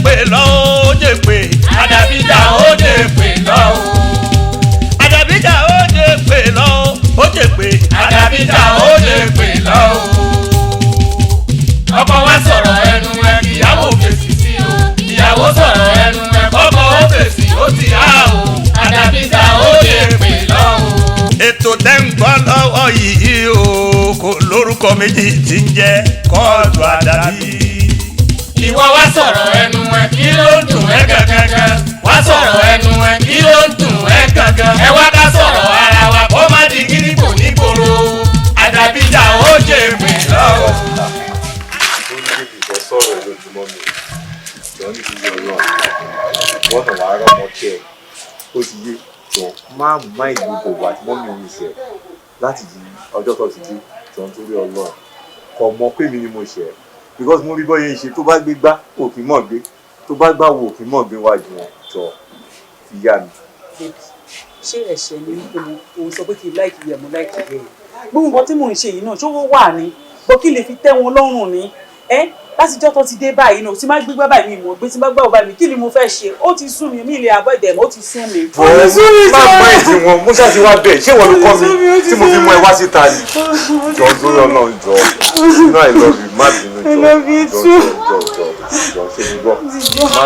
pè lọ, ó jẹ́ pé. Àdàbíjà ó jẹ́ pè lọ o. Àdàbíjà ó jẹ́ pè lọ, ó jẹ́ pé. Àdàbíjà ó jẹ́ pè lọ o. Ọkọ wa sọ̀rọ̀ ẹnu ẹ, ìyàwó fèsì sí o. Ìyàwó sọ̀rọ̀ ẹnu ẹ, kọ́kọ́ ó fèsì ó ti há o. Àdàbíjà ó jẹ́ pè lọ o. Ètò tẹ́ ń gbọ́ lọ́wọ́ yìí o, kò lórúkọ méjì tí ń jẹ́ Kóòtù Àdàbí. Ìwọ wá sọ̀rọ̀ ẹnu ẹ, kí ló ń dùn ẹ́ gangan? Wá sọ̀rọ̀ ẹnu ẹ, kí ló ń dùn ẹ́ gangan? Ẹ wá ká sọ̀rọ̀ ara wa kó má di gírígbò nígboro. Àdàbíjà ó jẹ́ pè lọ o. Ó ní kí nǹkan sọ̀rọ̀ lójúmọ́ mi jọ nítorí Ọlọ́run, wọ́n náà wàá rọ́mọ kẹ́ ẹ̀, ó ti yé. Jọ má má ìlú kò wá tí mọ́mí mi ṣe láti di ọjọ́ tó ti dé. Jọ nítorí Ọlọ́run, kò mọ̀ pé mi ni mo ṣe ẹ́, because mo rí bọ́yẹ̀ ń ṣe. Tó bá gbé gbá òkè mọ̀ gbé, tó bá gbá wo òkè mọ̀ gbé wájú wọn. Jọ fi yá mi. Baby, ṣé ẹ̀ṣẹ̀ ni wípé mo òun sọ pé kí n like yẹ, mo like yẹ? Gbogbo nǹkan tí mò ń ṣe yìí náà, ṣówó wà ní bọ́ kí lè fi tẹ́ wọn lọ́rùn ni ẹ́. Látijọ́ tó ti dé báyìí náà, tí má gbégbá báyìí mi mọ̀ gbé, tí má gbá báyìí mi, kí ni mo fẹ́ ṣe? Ó ti sú mi, mi lè avoid them, ó ti sú mi. Bọ́ má má ìdí wọn mo ṣáà ti wá bẹ̀. Ṣé ìwọ ló kọ́ mi tí mo fi mú ẹ wá síta ni? Jọ nítorí Ọlọ́run, jọ, you know I love you. Má bínú, jọ. I love you jọ too. Jọ, jọ, jọ, ṣe mi gbọ́.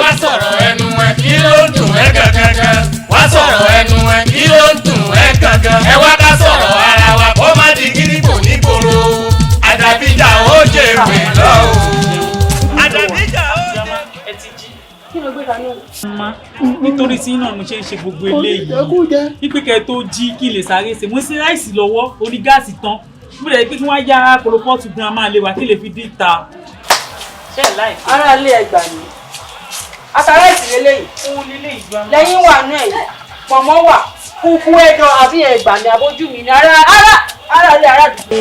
Wá sọ̀rọ̀ ẹnu ẹ, kí ló ń dùn ẹ́ gangan? Wá sọ̀rọ̀ ẹnu ẹ, kí ló ń dùn ẹ́ gangan? Ẹ wá ká sọ̀rọ̀ ara wa kó má di gírígbò nígboro. Àdàbíjà ó jẹ́ pè lọ o. Àdàbíjà ó jẹ́ Ẹ ti jí. Kí ló gbé kaná? Ma, nítorí tí náà mo ṣe ń ṣe gbogbo eléyìí wípé kẹ́ ẹ tó jí, kí n lè sáré ṣe. Mo ń ṣe rice lọ́wọ́, orí gas tán, mo lè pé kí wọ́n yá kólópọ́ọ̀tù gan máa lè wá kí lè fi dín ta. Ṣé ẹ láì Ará ilé, ẹgbà mi. Ata rice lélẹ́yìí. Òun lílé ìgbà. Lẹ́yìn wà nú ẹ̀, pọ̀nmọ́ wà, kúkú ẹ̀dọ̀ àbí ẹgbà mi àbójú mi ni ará ará ará ilé ará àdúgbò.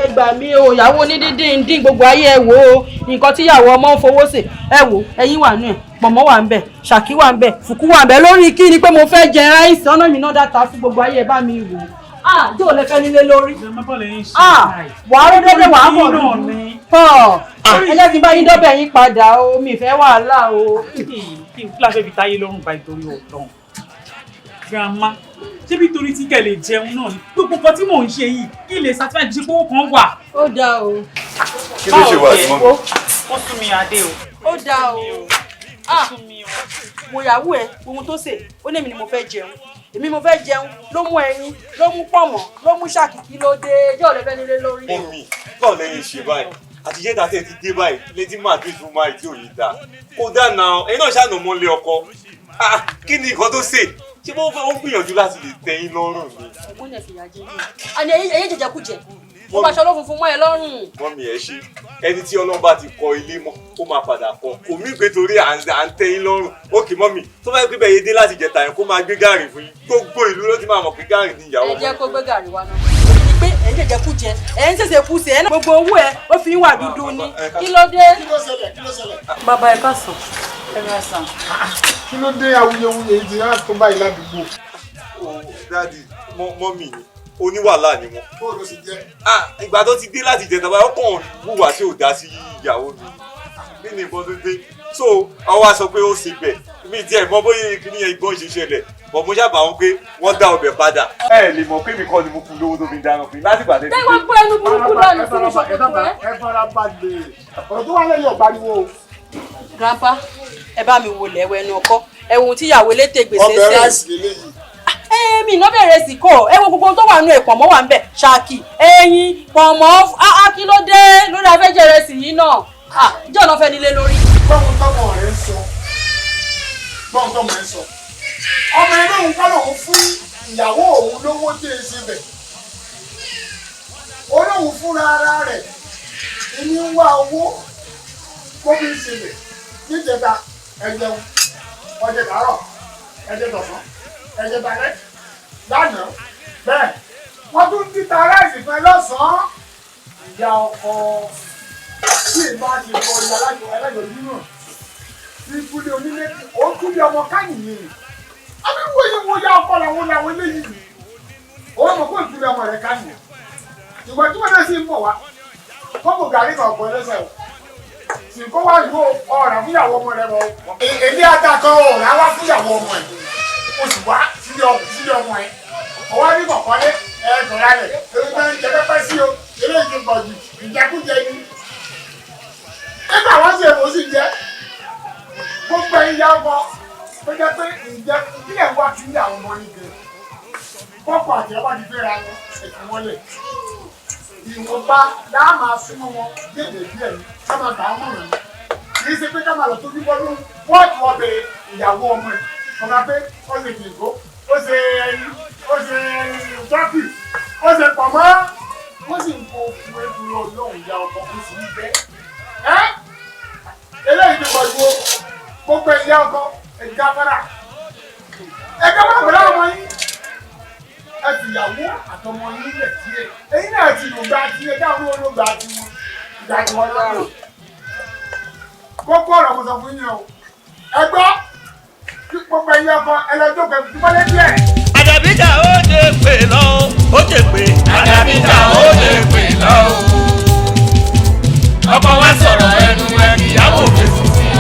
Ẹgbà mi o, ìyàwó onídíndín ń dín gbogbo ayé. Ẹ wò ó, nǹkan tíyàwó ọmọ ń fowó sè. Ẹ wò, ẹyin wà nú ẹ̀, pọ̀nmọ́ wà ń bẹ̀, ṣàkí wà ń bẹ̀, fùkú wà ń bẹ̀. Lórí kí ni pé mo fẹ́ jẹ rice, ọ̀nà mi náà dáta fún gbogbo ayé. Ẹ bá mi wò ó. Ah, yóò lè fẹ́ nílé lórí. Ah, wàá rí dédé, wàá mọ̀ náà ni. Pọ̀ ẹ jẹ́ kí n bá yín dọ́bẹ̀ yín padà o, mi fẹ́ wàhálà o. Kí n fúláṣẹ́ fi táyé lọ́rùn báyìí torí ọ̀dọ́n. Grandma, ṣé bí torí tí kẹ́ lè jẹun náà ni gbogbo nǹkan tí mò ń ṣe yìí, kí lè satisfy ṣe pé owó kan wà? Ó dáa o. Kí ló ṣe wà sí mọ́mí? Ó sún mi adé o. Ó dáa o. Ah, Sún mi o. Wo ìyàwó ẹ, ohun tó sè. Ó ní èmi ni mo fẹ́ jẹun, èmi mo fẹ́ jẹun, ló mú ẹyin, ló mú pọ̀nmọ́, ló mú ṣàkìkí. Ló dé, yóò lè fẹ́ nílé lórí. Mọ́mí, báwo lẹ́yìn ṣe báyìí? Àtijọ́ ìta tẹ́ ti dé báyìí létí Madrid fún máì tí ò yí dáa kó dáná. Ẹ̀yin náà ṣàánú mọ́lé ọkọ. Ah, kí ni nǹkan tó ṣe? Ṣé bó ó ń gbìyànjú láti lè tẹ́ yín lọ́rùn ni? Ẹ̀gbọ́n náà fìyà jẹ yín, àní ẹ̀yin jẹjẹkújẹ, ó máa ṣọlọ́ funfun mọ́ ẹ lọ́rùn. Mọ́mí, ẹ ṣe. Ẹni tí Ọlọ́run bá ti kọ ilé mọ́, ó máa padà kọ. Kò mí pé torí à ń tẹ́ yín lọ́rùn. Ókè mọ́mí, tó bá yẹ pé bẹ́ẹ̀ yé dé láti jẹta yẹn, kó máa gbé gààrí fún yín, gbogbo ìlú ló ti máa mọ̀ pé gààrí ní ìyàwó. Ẹ jẹ́ kó gbé gàrí wa náà ni pé ẹ̀ ń jẹjẹkújẹ, ẹ̀ ń ṣẹ̀ṣẹ̀ kú sí ẹ̀ náà. Gbogbo owó ẹ ó fi ń wà dúdú ni. Kí ló dé? Kí ló ṣẹlẹ̀? Kí ló ṣẹlẹ̀? Bàbá, ẹ káàsán. Ẹ bá sàn. Kí ló dé? Awuyewuye yìí ti rán tó báyìí ládùúgbò? Ó daddy, mọ́mì ni oníwàhálà ni wọ́n. Bóòlù ló sì jẹ́? Ah, ìgbà tó ti dé láti jẹta báyìí, ó kàn wùwà tí ò dá sí ìyàwó mi. Kí ni nǹkan tó dé? So ọwọ́ a sọ pé ó ṣe bẹ̀ mí díẹ̀ mọ bóyá kíní yẹn gbọ́n ṣe ṣẹlẹ̀ bọ̀. Mo ṣàbà wọn pé wọ́n dá ọbẹ̀ padà. Ẹ lè mọ̀ pé mi kọ́ ni mo fún lówó tó fi dáná fún yín láti ìgbà tẹ́tí. Tẹ́wọ́n gbọ́ ẹnu burúkú dànù sínú ṣòkòtò ẹ. Ẹ fara balẹ̀, ọ̀rọ̀ tó wà lẹ́yìn ọ̀gbáriwo o. Grandpa, ẹ bá mi wo lẹ́wọ̀ ẹnu ọkọ ẹ, wo ohun tíyàwó elétè gbèsè Ọbẹ̀ ṣe. Rice lélẹ́yìí. Ẹ mi iná bẹ̀rẹ̀ sí kọ́. Ẹ wo gbogbo ohun tó wà nù ẹ̀, pọ̀nmọ́ wà ń bẹ̀, ṣáàkì, ẹyin, pọ̀nmọ́. Á kí ló dé lórí afẹ́jẹ́ rẹ̀ sì yìí náà? Ìjọ náà fẹ́ nílé lórí. Gbọ́n tọmọ rẹ̀ ń sọ, gbọ́n tọmọ rẹ̀ ń sọ. Ọmọ ẹgbẹ́ òun kọ́ lòun fún ìyàwó òun lówó tí e ṣe bẹ̀. Olóhùn fúnra ara rẹ̀ ìní ń wá owó kó fi ń ṣe bẹ̀. Níjẹta ẹjẹun, ọjẹ tàárọ̀, ẹjẹ tọ̀sán, ẹjẹ talẹ́ lánàá. Bẹ́ẹ̀ wọ́n tún títa rice fún ẹ lọ́sàn-án. Ìyá ọkọ tí ìbá ti kọ ìyá alájọ alájọjú náà tí kúlé onílé, ó kúlé ọmọ káyìnyín àbí wòye wo ya ọkọ làwọn eléyìí, ó mọ̀ kó ìkúlé ọmọ rẹ̀ káyìn. Ìgbà tí wọ́n náà sì ń bọ̀ wá kọ́kọ́ gàrí kan ọ̀pọ̀ ẹlẹ́sẹ̀ o. Sìnkó wà yìí o, ọ̀rà fúnyàwó ọmọ rẹ bọ̀. Èmi àtàkọ́ ọ̀rà wá fúnyàwó ọmọ ẹ̀. O sì wá sílé ọmọ ẹ̀. Ọwọ́ ní kọ̀kọ́lé ẹ̀ kọ̀ọ̀rà rẹ̀. Èmi máa ń jẹ pẹ́pẹ́ sí o, eléyìí ti pọ̀ jù, ìjẹkújẹ ni. Nígbà wọ́n sì èmo sì jẹ́. Gbogbo ẹ̀yin ya ọkọ tó jẹ́ pé ìjẹ ìpínlẹ̀ wa ti ní àwọn ọmọ yìí gan. Kọ́kọ́ àti ọba ti fẹ́ra wọn, ẹ̀sìn wọn lẹ̀. Ìwọ̀nba láà máa súnmọ́ wọn dédé díẹ̀ ní ká máa gbà á mọ̀ràn ni. Kì í ṣe pé ká máa lọ tójú bọ́dún wọ́ọ̀dù ọbẹ̀ ìyàwó ọmọ ẹ̀. Ọmọ pé ó ṣe kìngó, ó ṣe ẹyin, ó ṣe tọ́kì, ó ṣe pọ̀mọ́. Wọ́n sì ń kó fún ẹgbẹ́ ọlọ́run ìyá ọkọ ó sì ń bẹ́. Ẹ́ eléyìí ti pọ̀ ju o, gbogbo ìyá ọkọ ẹ̀ka fara. Ẹ̀ka fara pẹ̀lú ọmọ yín. Ẹ fi ìyàwó àtọmọ yín lẹ̀ díẹ̀. Ẹ̀yin náà ti lò gba tiẹ̀ dáhùn ló gba tiwọn. Ìgbà tí wọ́n lọ́rùn. Kókó ọ̀rọ̀ mo sọ fún yín o. Ẹ gbọ́ kí gbogbo ìyá ọkọ ẹ lọ jókòó ẹ fi wọlé díẹ̀. Àdàbíjà ó jẹ pé lọ, ó jẹ pé.